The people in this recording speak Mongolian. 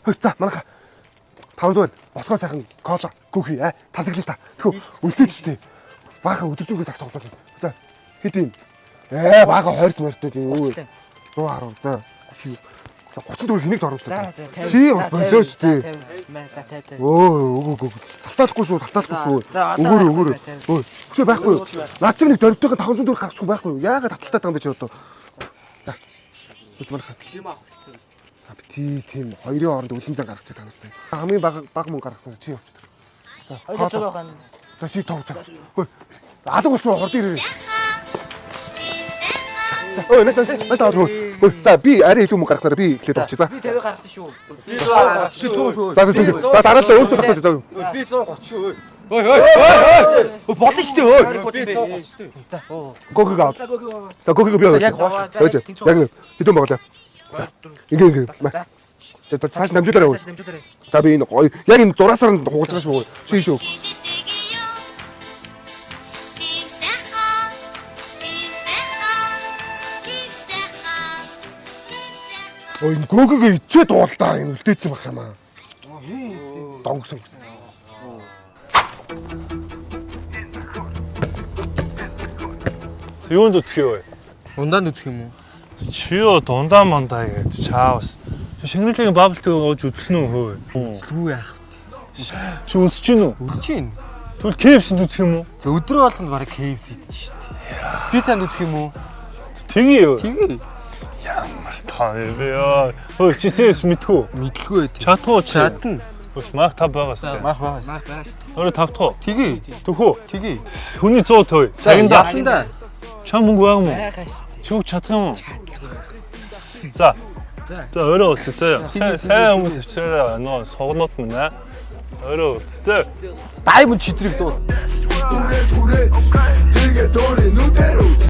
Хөөе, за манайха 500 байна. Босгоо сайхан кола гүхий аа тасаглал та. Тэхүү өсөөд штэ. Баахан өдөржингөө сагс тоглоод. За хэд юм? Ээ баахан 20 морьтой юм юу вэ? 110 за 34 хэнийг доромжлоо. За за 50. Чи бас болооч тий. 50. За 50 50. Өө үгүй үгүй. Салтаалахгүй шүү, салтаалахгүй шүү. За, одоо Өгөөрэй байхгүй, өгөөрэй. 50. Өө өчөө байхгүй юу? Наад чи нэг дөрвтойн 504 гаргачих байхгүй юу? Яагаад таталтаад байгаа юм бэ чи одоо? За. Үс манайха. Юм авах хэрэгтэй. Тий, тийм хоёрын хооронд үлэн зан гаргачих танаас. Хамгийн бага бага мөнгө гаргасан чи явчих. Хоёр зуун байх юм. За чи тов цаг. Хөөе. Алга болчих хурд ирээ. За өө нэг нэг тав руу. Хөөе. За би арай илүү мөнгө гаргасараа би эхлээд авчих за. Би 50 гаргасан шүү. Би 100 Би 100 шүү. За за за. За дараалал өөрсдөө татаж за. Би 130 шүү. Ой ой ой. Болно шүү дээ ой. Би 130 шүү. За оо. Гогыг аваад. За гогыг аваа. За гогыг би аваад. Яг хоош. Хөөе. Яг хэдэн боглоо. За. Ингээ ингээ. За. За цааш намжуулаарай. Цааш намжуулаарай. За би энэ гоё яг энэ зураасаар нь хугалж байгаа шүү. Чи шүү. Ой энэ гогыг ичээд уулдаа энэ үлдээсэн байх юм аа. Донгосон. Юунд үзэх юм вэ? Ундаанд үзэх юм уу? Чи юу дундаа мандаа гэж чаавс. Шангрилагийн бабл тийг ууж үзсэн үү хөө? Үзлгүй яах вэ? Чи үзэж гин үү? Үзэж чинь. Тэгвэл KFC-нд үзэх юм уу? За өдрө болгонд бараг KFC идэж шүү дээ. Пиццанд үзэх юм уу? Тэгье юу? Тэгээ. Ямар таа юм бэ ёо. Хөө чи CS мэдхүү? Мэдлгүй ээ. Чадах уу чи? Чадна. Хөөш маах тав байгаа сте. Маах байгаа шүү. Маа байгаа шүү. Өөрөө тавтах уу? Тэгээ. Төхөө. Тэгээ. Хүний 100 төө. Цагинда. Яландаа. Чам мөнгө байгаа юм уу? Байгаа шүү. Чи үг чадах юм уу? За. За. За өөрөө уулзъя заяа. Сайн сайн хүмүүс авчираарай нөө согнууд минь аа. Өөрөө уулзъя. Даймонд чидрэг дуу. Түрээ түрээ.